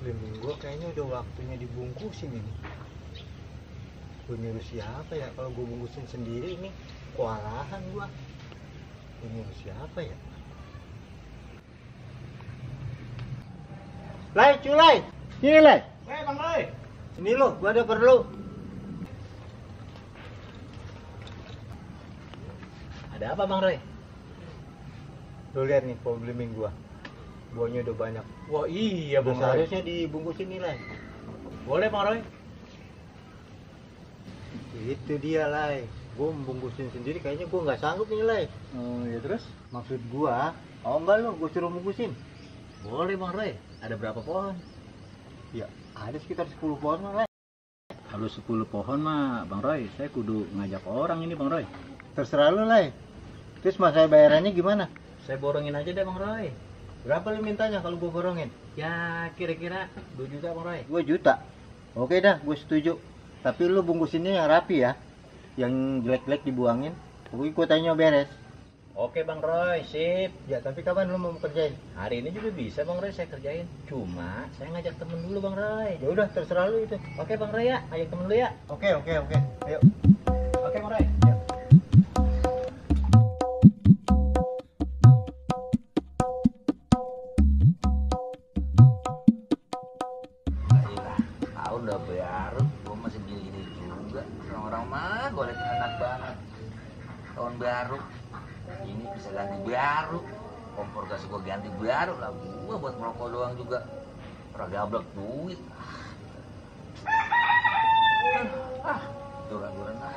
Belimbing gua kayaknya udah waktunya dibungkusin ini. Gua nyuruh siapa ya? Kalau gua bungkusin sendiri ini kewalahan gua. Gua nyuruh siapa ya? Lai, culai. Sini, Lai. Bang Roy. Sini lu, gua ada perlu. Ada apa Bang Roy? Lu lihat nih pohon belimbing gua. Buahnya udah banyak. Wah iya Udah Bang Roy. seharusnya dibungkusin nih, Lai. Boleh Bang Roy. Itu dia, Lai. Gua membungkusin sendiri kayaknya gua nggak sanggup nih, Lai. Oh ya terus? Maksud gua, mau nggak lu gua suruh bungkusin? Boleh Bang Roy. Ada berapa pohon? Ya, ada sekitar 10 pohon, Lai. Kalau 10 pohon mah Bang Roy, saya kudu ngajak orang ini Bang Roy. Terserah lu, Lai. Terus masalah bayarannya gimana? Saya borongin aja deh Bang Roy. Berapa lu mintanya kalau gua borongin? Ya kira-kira 2 juta Bang Roy. 2 juta. Oke dah, gue setuju. Tapi lu bungkusinnya yang rapi ya. Yang jelek-jelek dibuangin. Pokoknya kuotanya beres. Oke Bang Roy, sip. Ya, tapi kapan lu mau kerjain? Hari ini juga bisa Bang Roy saya kerjain. Cuma saya ngajak temen dulu Bang Roy. Ya udah, terserah lu itu. Oke Bang Roy ya, ajak temen dulu ya. Oke. Ayo. Oke Bang Roy. Ya. Tahu udah baru, gua masih gini-gini juga. Orang-orang mah golek enak banget. Tahun baru, ini bisa ganti baru. Kompor gas gua ganti baru lah. Gua buat merokok doang juga. Orang gablek duit. Duran-duran lah.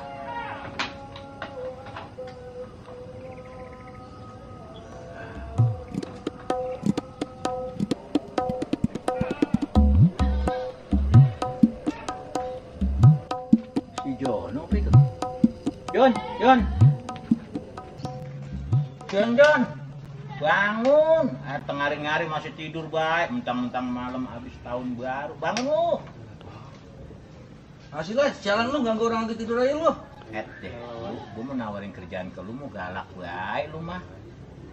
Si Jono apa itu? Jon. Jon. Bangun. Tengah hari masih tidur baik. Mentang-mentang malam habis tahun baru. Bangun lu. Masih lah, jalan lu ganggu orang lagi tidur aja lu. Gua mau nawarin kerjaan ke lu, mau galak baik lu mah.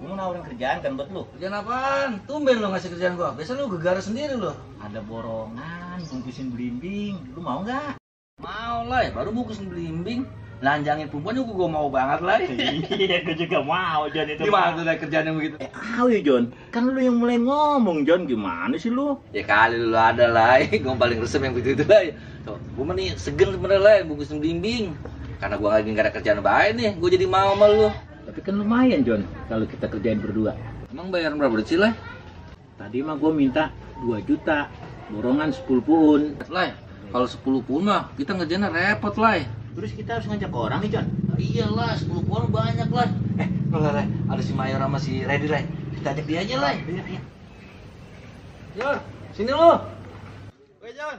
Gua mau nawarin kerjaan kan buat lu. Kerjaan apaan? Tumben lu ngasih kerjaan gua. Biasa lu gegara sendiri lu. Ada borongan, bungkusin belimbing. Lu mau nggak? Mau lah, baru bungkus belimbing. Lanjangin perempuan juga gua mau banget lah. Iya, gua juga mau Jon itu. Gimana tuh kerjaan yang begitu? Aw ya Jon, kan lu yang mulai ngomong Jon, gimana sih lu? Ya kali lu ada lah, gua paling resep yang begitu lah. Tuh, gua mah nih segen sebenernya lah, bungkus belimbing. Karena gua lagi gak ada kerjaan baik nih, gua jadi mau sama lu. Tapi kan lumayan Jon, kalau kita kerjain berdua. Emang bayaran berapa sih lah? Tadi mah gua minta 2 juta, borongan 10 pun. Lah, kalau 10 pun mah kita ngerjainnya repot lah. Terus kita harus ngajak orang nih Jon. Iyalah, 10 pun banyak lah. Lah, ada si Mayor sama si Reddy lah. Kita ajak dia aja lah. Iya. Yor, sini lu. Oke, Jon.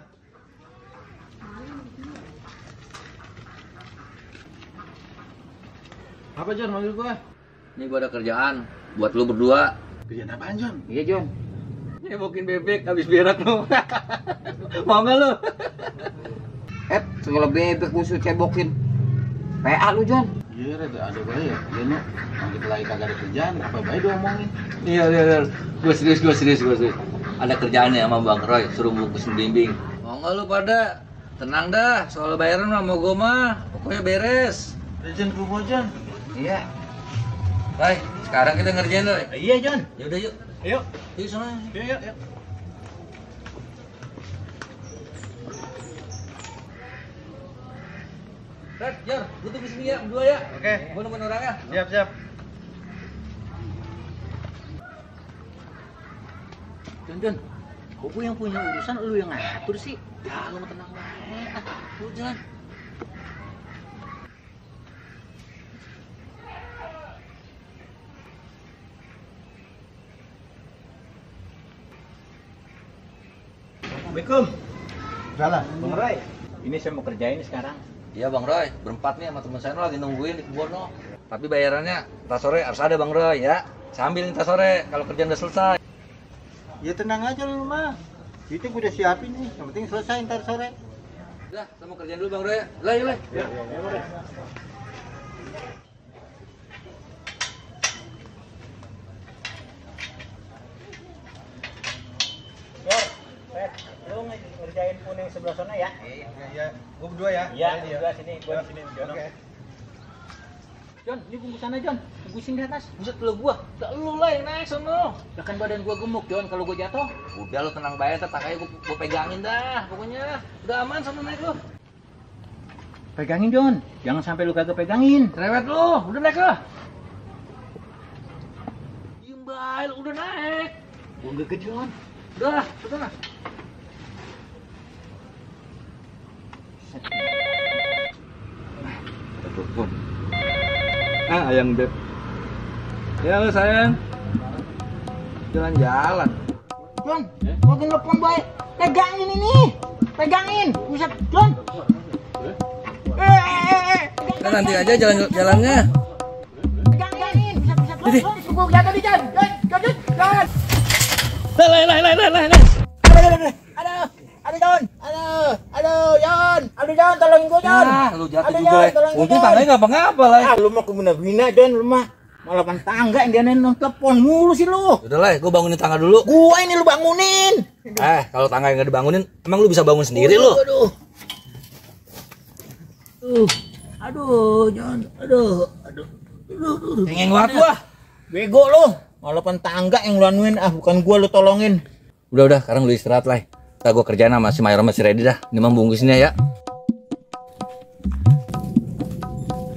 Apa Jon manggil gua? Ini gua ada kerjaan buat lu berdua. Kerjaan apaan, Jon? Iya Jon. Nyebokin bebek habis berak lu. Mau nggak lu? Segala bebek musuh cebokin. PA lu, Jon. Iya, ada bayi ya. Iya, nu. Kita lagi kagak ada kerjaan, apa bayi diomongin? Iya. Gua serius. Ada kerjaannya sama Bang Roy, suruh bungkus belimbing. Mau nggak lu pada? Tenang dah, soal bayaran mah mau gua mah. Pokoknya beres. Jon, kumpul, Jon. Iya. Baik, sekarang kita ngerjain dulu. Iya Jon. Yaudah yuk. Yuk. Yuk sana. Yuk. Red, Jar, lu tunggu sini ya, berdua ya. Oke. Gua nungguin orang ya. Siap. Jon. Kok gua yang punya urusan, lu yang ngatur sih? Ya, lu tenang banget. Lu jalan. Assalamualaikum. Salah. Bang Roy, ini saya mau kerjain sekarang. Iya Bang Roy, berempat nih sama teman saya lagi nungguin di kebono. Tapi bayarannya ntar sore harus ada Bang Roy ya. Sambil ntar sore kalau kerjaan udah selesai. Ya tenang aja lu mah. Itu gue udah siapin nih. Yang penting selesai ntar sore. Udah, kita mau kerjaan dulu Bang Roy. Lah, yuk. Ya. Jon, jagain pun yang sebelah sana ya. Iya, gua berdua ya. Iya, berdua sini, gua di sini. Oke. Jon, ini bungkusannya Jon. Bungkusin di atas. Buset lu gua. Enggak lu lah yang naik sono. Ya kan badan gua gemuk, Jon, kalau gua jatuh. Udah lu tenang banget, tak kayak gua pegangin dah. Pokoknya udah aman sama naik lu. Pegangin, Jon. Jangan sampai lu kagak pegangin. Cerewet lu, udah naik lu. Diem bae, lu udah naik. Gua enggak ke Jon. Udah. Telepon. Ayang beb. Ya lu sayang. Jalan-jalan. Jon, gua telepon baik. Pegangin ini. Pegangin. Buset, Jon. Nah, nanti aja jalannya. Pegangin. Buset, Jon. Gua jatuh di Jon. Jon. Aduh, Jon. Aduh, Jon, tolongin gua, Jon. Lu jatuh juga. Untung tangannya enggak apa-apa lah. Lu mah kemina-mina, Jon, lu mah. Malah tangga yang dia telepon mulu sih lu. Udah lah, gua bangunin tangga dulu. Gua ini lu bangunin. Kalau tangga yang enggak dibangunin, emang lu bisa bangun sendiri lu? Aduh, Jon. Aduh. Cengeng banget gua. Bego lu. Malah tangga yang lu anuin, bukan gua lu tolongin. Udah, sekarang lu istirahat lah. Ntar gua kerjaan sama si Mayor sama si Reddy dah. Ini mah bungkusinnya ya.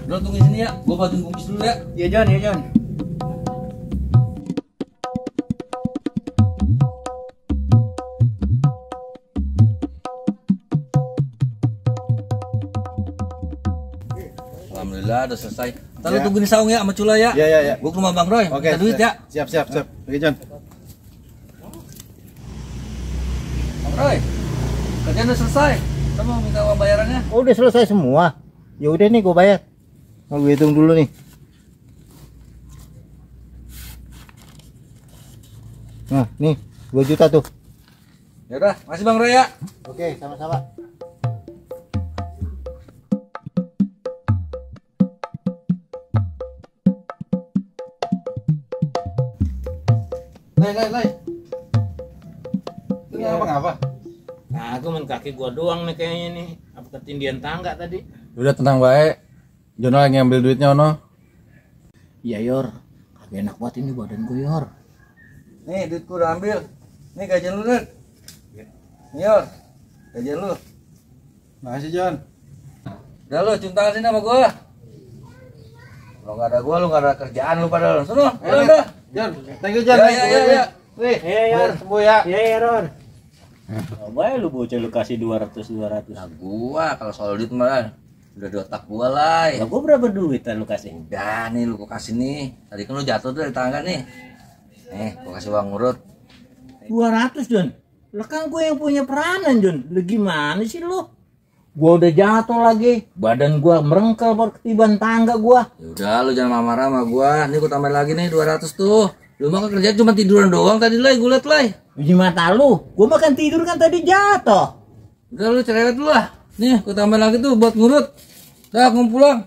Udah tunggu sini ya, gua bantuin bungkus dulu ya. Iya, Jon. Alhamdulillah udah selesai. Ntar lu tunggu di saung ya sama Cula ya. Iya. Gua ke rumah Bang Roy. Oke. Minta duit ya. Siap. Oke, Jon. Bang Roy, kerjaan udah selesai. Kamu mau minta uang bayarannya? Oh, udah selesai semua. Ya udah nih, gua bayar. Mau gue hitung dulu nih. Nah, nih 2 juta tuh. Ya udah, makasih Bang Roy ya. Oke, sama-sama. Lai. Itu ngapa? Nah, aku main kaki gua doang nih kayaknya nih. Apa ketindihan tangga tadi? Udah tenang baik. Jono lagi ngambil duitnya, Ono. Iya, Yor. Kagak enak banget ini badan gua, Yor. Nih, duitku udah ambil. Nih gajian lu, Red. Nih, Yor. Gajian lu. Makasih, Jon. Udah lu, cium tangan sini sama gua. Kalau nggak ada gua, lu nggak ada kerjaan lu padahal. Suruh, udah. Jon, thank you, Jon. Ya. Wih, Yor. sembuh ya. Iya, Ron. Coba lu bocah lu kasih 200. Nah, gua kalau soal duit mah udah di otak gua lah. Lah gua berapa duit lu kasih? Udah nih lu gua kasih nih. Tadi kan lu jatuh tuh dari tangga nih. Gua kasih uang urut. 200, Jon. Lah kan gue yang punya peranan, Jon. Lu gimana sih lu? Gua udah jatuh lagi. Badan gua merengkel baru ketiban tangga gua. Ya udah lu jangan marah-marah sama gua. Nih gua tambahin lagi nih 200 tuh. Lu mah kerja cuma tiduran doang tadi lah, gua liat lah. Di mata lu, gua makan tidur kan tadi jatuh. Udah lu cerewet lu lah. Nih gua tambahin lagi tuh buat ngurut. Dah gua pulang.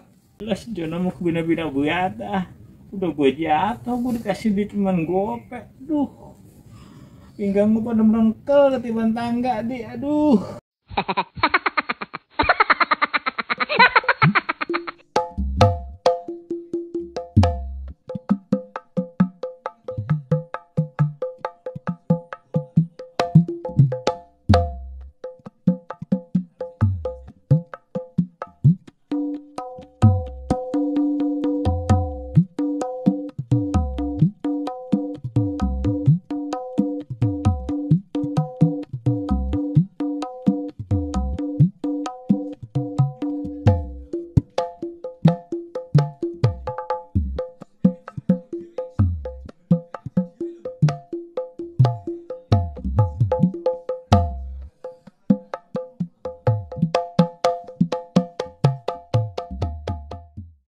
Jelas Jon mau kebina-bina buata. Udah gue jatuh, gue dikasih duit cuman gope. Duh. Pinggang gue pada merengkel ketiban tangga, aduh.